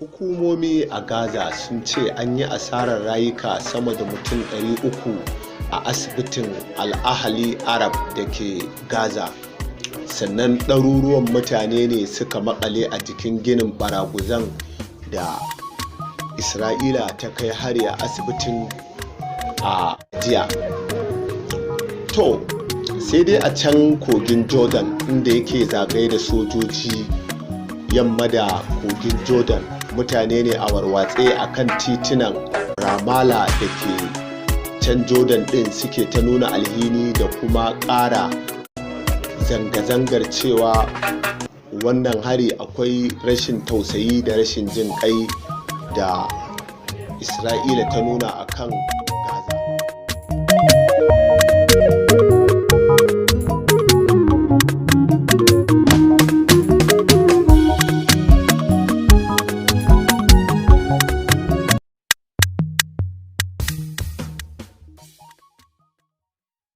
Hukumomi a Gaza sun ce an yi asarar rayuka sama da mutum 300 a asibitin Al-Ahli Arab da ke Gaza. Sannan ɗaruruwan mutane ne suka makale a jikin ginin baraguzan da Isra'ila ta kai hari a asibitin a jiya. To, sai dai a can kogin Jordan, inda yake zagaye da sojoji, yamma da kogin Jordan, mutane ne a warwatse a kan titunan Ramallah da ke can Jordan din suke ta nuna alhini da kuma ƙara zanga-zangar cewa wannan hari akwai rashin tausayi da rashin jin kai da Isra'ila ta nuna akan